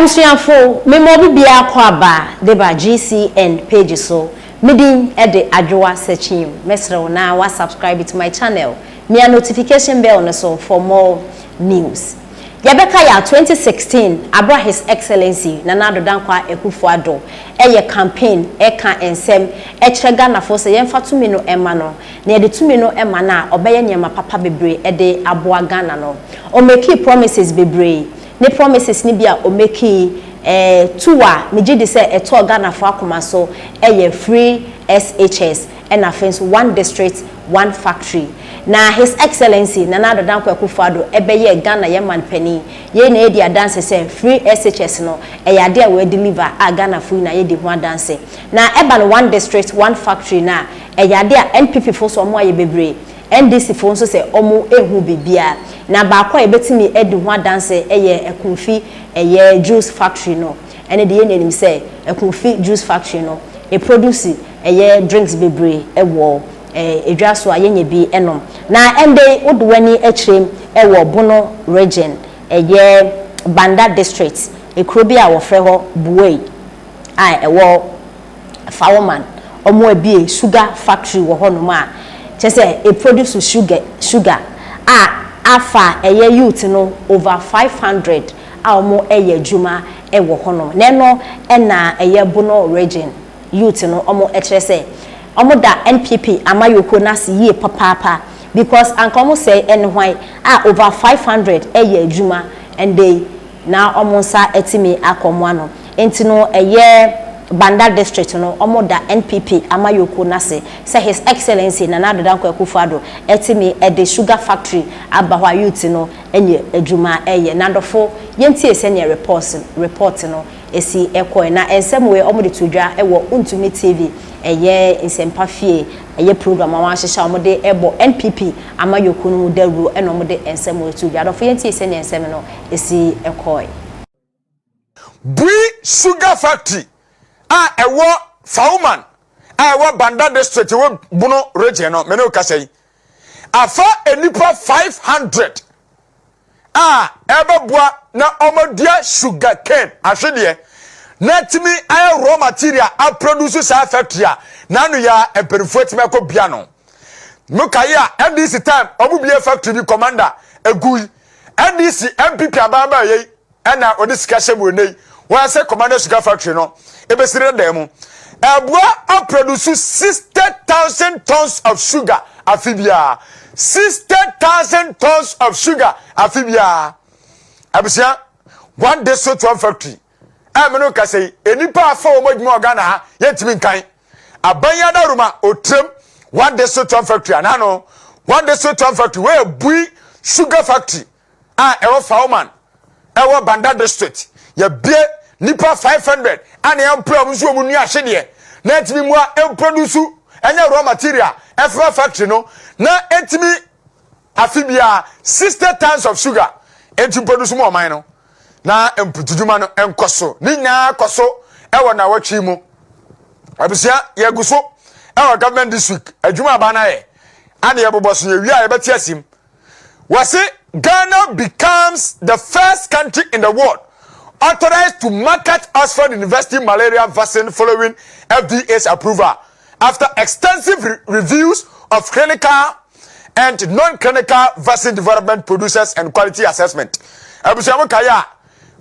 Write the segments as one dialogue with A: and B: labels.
A: Abusuafo, mema obi biara kɔ aba de ba GCN page so. Me din de Adwoa Sekyim. Mɛsrɛ wo na wa subscribe to my channel. Mia notification bell no so for more news. Yɛbɛka yɛ a 2016 abra His Excellency Nana Addo Dankwa Akufo-Addo ɛyɛ campaign ɛka nsɛm ɛkyerɛ Ghanafoɔ sɛ yɛmfa tumi no ɛma no na yɛde tumi no ɛma no a ɔbɛyɛ nneɛma papa bebree ɛde aboa Ghana no. Ɔmake promises bebree. Ne promises ne bi a ɔmake two a megye di sɛ ɛtɔɔ Ghanafoɔ akoma so ɛyɛ free SHS ɛna afei nso one district one factory. Na His Excellency Nana Addo Dankwa Akufo-Addo ɛbɛyɛ Ghana yɛ man panin yɛn na yɛdi adanse sɛ free SHS no ɛyɛ ade a wɔadeliver a Ghanafoɔ na yɛdi ho adanse. Na ɛba no one district one factory na ɛyɛ ade a NPP fo so ɔmo ayɛ bebree, NDC fo nso sɛ ɔmo ehu biribiara. Na baako a yɛbɛtumi adi ho adanse ɛyɛ Ekumfi ɛyɛ juice factory no. Ɛne deɛ yɛn anim sɛ Ekumfi juice factory no eproduce ɛyɛ drinks bebree ɛwɔ edwa so a yɛnyɛ bi ɛnom. Na ɛnde wode w'ani akyerɛ ɛwɔ Bono Region, ɛyɛ Banda District, ekuro bi a wɔfrɛ hɔ Buei a ɛwɔ Fawoman, ɔmo abie sugar factory wɔ hɔnom a kyerɛ sɛ eproduce sugar a afa ɛyɛ youth no over 500 a wɔn ɛyɛ adwuma ɛwɔ hɔnom. Na ɛno ɛna ɛyɛ Bono Region youth no wɔn ɛkyerɛ sɛ wɔn da NPP amayoko n'ase yie papaapa, because anka wɔn sɛ ɛne hwan a over 500 ɛyɛ adwuma ɛnde na wɔn nsa ɛtumi akɔ wɔn ano. Nti no ɛyɛ Banda District no wɔn da NPP amayoko n'ase sɛ His Excellency Nana Addo Dankwa Akufo-Addo ɛtumi ɛde sugar factory aba hɔ a youth no ɛnyɛ adwuma ɛyɛ. N'adɔfo, yɛntie sɛnea report no esi ɛkɔɛ. Na nsɛm wei wɔn de to dwa ɛwɔ Ntumi TV, ɛyɛ Nsɛmpa Fie, ɛyɛ program a wɔahyehyɛ a wɔde ɛbɔ NPP amayoko no mu dawuro, ɛna wɔde nsɛm wei to dwa. Adɔfo, yɛntie sɛnea nsɛm no esi ɛkɔɛ.
B: Bui Sugar Factory a ɛwɔ Fauman a ɛwɔ Banda District, ɛwɔ Bono Region no, mene kasa yi afa nipa 500 a ɛbɛboa na ɔmadua sugar cane ahwedeɛ na tumi ayɛ raw material aproduce saa factory a n'ano yɛ a mpanimfoɔ atumi akɔ bia no. Mukayi a NDC time ɔmo bie factory bi Commander egu yi, NDC NPP abaaba yɛ yi ɛna ɔde sika hyɛ mu. Ene yi wɔn asɛ Commander Sugar Factory no ebesiri dan mu ɛboa aproduce 60,000 tons of sugar afi biara, 60,000 tons of sugar afi biara. Abusua, one district one factory ɛmi no kasa yi, enipa afa wɔn adwuma wɔ Ghana ha yɛntumi nkan. Aban adaruma otrem one district one factory anano one district one factory wɔyɛ Bui Sugar Factory a ɛwɔ Fawoman, ɛwɔ Banda District. Yɛbie nipa 500 ana yɛmpɛ wɔn nso wɔn nua ahyedeɛ na ɛtumi mu a ɛmproduce ɛnyɛ raw material ɛfra factory no na ɛtumi afi bia 60 tons of sugar ɛnti produce mu ɔman no na mputudwuma no nkɔ so. Ne nyinaa kɔ so ɛwɔ nawɔtwe mu. Abusua, yɛgu so ɛwɔ government this week adwuma aba no ayɛ ana yɛbobɔ so. Yɛwie a yɛbɛte asim. Wɔse Ghana becomes the first country in the world authorized to market Oxford University malaria vaccine following FDA's approval after extensive reviews of clinical and non-clinical vaccine development producers and quality assessment. Abusuamu kae a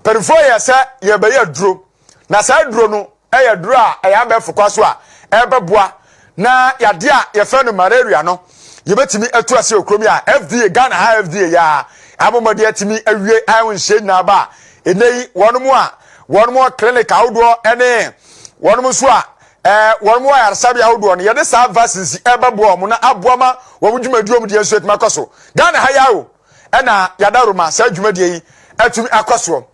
B: pɛrifo yɛ sɛ yɛbɛyɛ aduro na saa aduro no ɛyɛ aduro a ɛyɛ abɛɛfo kwa so a ɛbɛboa na yadeɛ a yɛfrɛ no malaria no yɛbɛtumi atu ase wɔ kurom yi a FDA, Ghana ha FDA yɛ a abɔmmɔde atumi awie ayɛ nhyɛ nyinaa ba a ɛnɛ yi wɔn mu a wɔn mu clinic ahodoɔ ɛne wɔn nso a wɔn mu ayaresabea ahodoɔ no yɛde saa vaccines ɛbɛboa wɔn na aboa ma wɔn dwumadie wɔn deɛ nso atumi akɔ so. Ghana ha yɛ o ɛna yadaroma saa dwumadie yi atumi akɔ soɔ.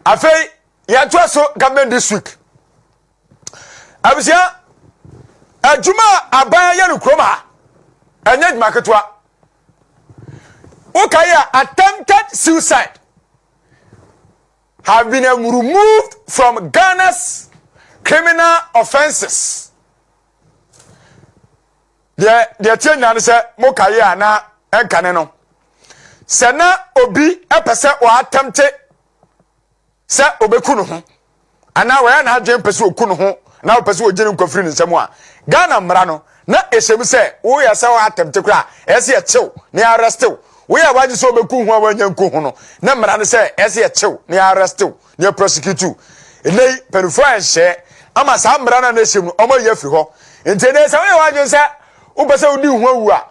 B: Afei yɛntoa so government this week. Abusua, adwuma a aban yɛ no kurom ha ɛnyɛ adwuma ketewa. Wokae a attempted suicide have been removed from Ghana's criminal offences. Deɛ tie nyinaa no sɛ mokae a na ɛnkane no sɛ na obi ɛpɛ sɛ wɔattempt sɛ ɔbɛku ne ho anaa wɔyɛ n'adwene pɛ sɛ ɔku ne ho na ɔpɛ sɛ ɔgye ne nkwa firi ne nsam a, Ghana mmara no na ɛhyɛ mu sɛ woyɛ sɛ woatɛmte koraa a, ɛyɛ sɛ yɛkyew na yɛarɛste wo. Woyɛ w'adwene sɛ wobɛku ho a woanya nku ho no, na mmara no sɛ ɛyɛ sɛ yɛkyew na yɛarɛste wo na yɛprosecute wo. Ɛnnɛ yi, mpanimfoɔ ayɛ nhyehyɛeɛ ama saa mmara no a na ɛhyɛ mu no, wɔayi afiri hɔ. Nti ɛnnɛ yi, sɛ woyɛ w'adwene sɛ wopɛ sɛ wodi wo ho awu a,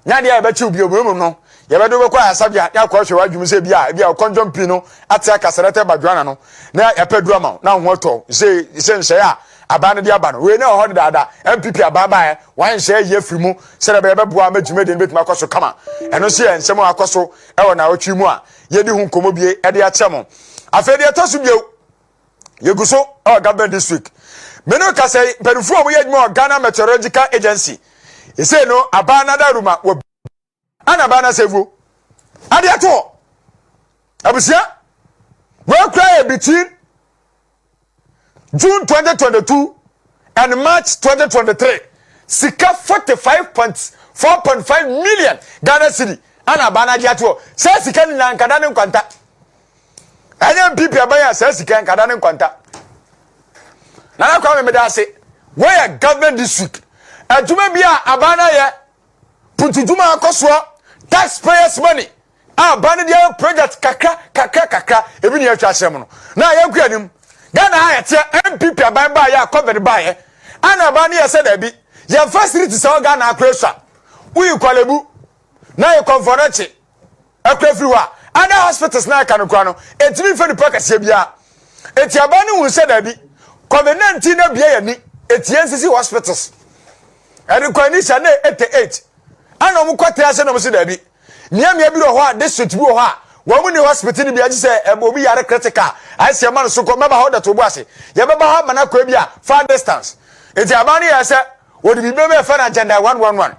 B: Nyɛ adeɛ a yɛbɛkye wo bio, mmom no, yɛbɛde wo bɛkɔ ayaresabea na yɛakɔhwɛ w'adwene mu sɛ ebia ebia wo kɔndɔm pii no ate aka sɛrɛtɛ badwoana no na yɛapɛ aduru ama wo na wo ho atɔ wo. Sɛ sɛ nhyɛeɛ a aban no de aba no, wei na ɛwɔ hɔ dedaada. NPP aban baeɛ, wɔayɛ nhyɛeɛ ayi afiri mu sɛdeɛ ɛbɛyɛ bɛboa ama dwumadie no bɛtumi akɔ so kama. Ɛno nso yɛ nsɛm a akɔ so wɔ naawɔtwe mu a yɛdi ho nkɔmmɔ bie de akyɛ mo. Afei deɛ ɛtɔ so bio, yɛgu so wɔ government district me no kasa yi mpanimfoɔ a wɔyɛ adwuma wɔ Ghana Meteorological Agency ɛsei no abaa no adaruma wɔ ana abaa no asɛvuo adeɛ to hɔ abusua wɔakura yɛ between June 2022 and March 2023 sika 45.4.5 million Ghana cedi ana abaa no agye ato hɔ sɛ sika no nyinaa nkada ne nkwanta Ɛnyɛ NPP aban a saa sika nkada ne nkwanta. Nana Kwame meda ase. Wɔyɛ government district. Adwuma bi a aban no ayɛ, puntudwuma akɔ soɔ, taxpayers money a aban no de ayɛ project kakra kakra kakra ebi ne atwa ahyɛ mu no. Na yɛnkɔ anim. Ghana ha yɛteɛ NPP aban baayɛ a COVID baayɛ. Ana aban no yɛ sɛ daabi. Yɛn facilities a wɔ Ghana akora sua. Woyi Kwalebu na yɛ Kɔmfɔnɔkye akura firi hɔ a, other hospitals na ɛka no koraa no, ɛntumi mfa nipa kɛseɛ biara. Eti aban no hunu sɛ daabi, COVID-19 no abue yɛn ani, eti yɛn sisi hospitals. Ɛde kɔ ani sɛ na 88, ɛna wɔn kɔ tena ase na wɔn si daabi. Mmeammea bi wɔ hɔ a, district bi wɔ hɔ a, wɔn ni hospital no bi agye sɛ ɛbɔ obi yare critical, ayɛ sɛ yɛma no so kɔ, mɛba hɔ dɛto bo ase, yɛbɛba hɔ ama no akɔ ebi a far distance. Eti aban no yɛ sɛ wɔde biribi bɛfɛ no agenda 111.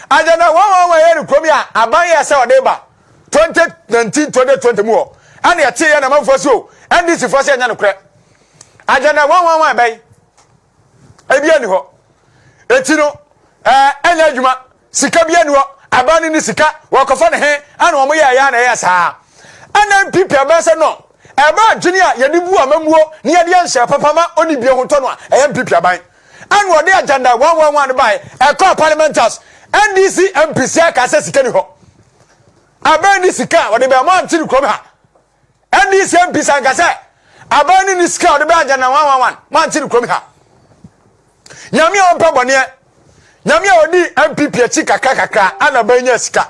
B: Agya na wɔn wɔn wɔyɛ no kurom yi a aban yɛ sɛ ɔde ba 2019 2020 mu hɔ ɛna ɛte yɛ na amanfoɔ si o NDC foɔ sɛ ɛnyɛ nokorɛ agya na wɔn wɔn wɔn ɛbɛn ebi ani hɔ eti no ɛɛ ɛnyɛ adwuma sika bi ani hɔ aban no ni sika wɔkɔfa ne he ɛna wɔn yɛ ɛyɛ na ɛyɛ saa ɛna NPP aban sɛ no ɛbɛ adwene a yɛde bu amamuo ne yɛde yɛ nhyɛ papa ma ɔne bie ho tɔ no a ɛyɛ NPP aban. Ɛna ɔde agenda 111 bae, ɛkɔɔ parliament house. NDC MP si aka sɛ sika ni hɔ. Aban ni sika a ɔde bɛn mo ante no kurom ha. NDC MP sanka sɛ aban ni ni sika a ɔde bɛn agenda 111 mo ante no kurom ha. Nyame a ɔmpɛ bɔneɛ, Nyame a ɔdi NPP akyi kakra kakra ana aban nya sika.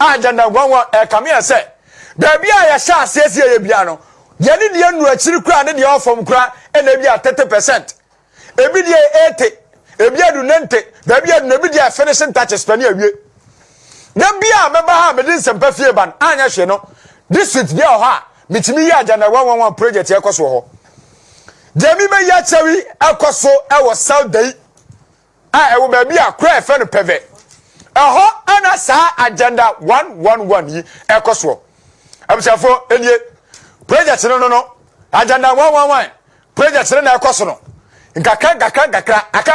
B: A agenda 111 ɛkame yɛ sɛ baabi a yɛhyɛ aseɛ si yɛyɛ bia no, yɛne deɛ nnu akyiri koraa ne deɛ ɔfam koraa ɛna ebi a 30%. Ebi deɛ 80, ebi adu 90, baabi adu no ebi deɛ finishing touches pɛ ne awie. Da bi a mɛba ha a mede nsɛmpa fie ba no anyɛ hwee no, district bi a wɔ hɔ a metumi yɛ agenda 111 project ɛkɔ so wɔ hɔ. Deɛ mebɛyi akyerɛ yi ɛkɔ so ɛwɔ South Dayi a ɛwɔ baabi a kora ɛfɛ no Pɛvɛ. Ɛhɔ ɛna saa agenda 111 yi ɛkɔ soɔ. Abusuafoɔ enie project no no no agenda 111 Project no na ɛkɔ so no nkakra nkakra nkakra aka.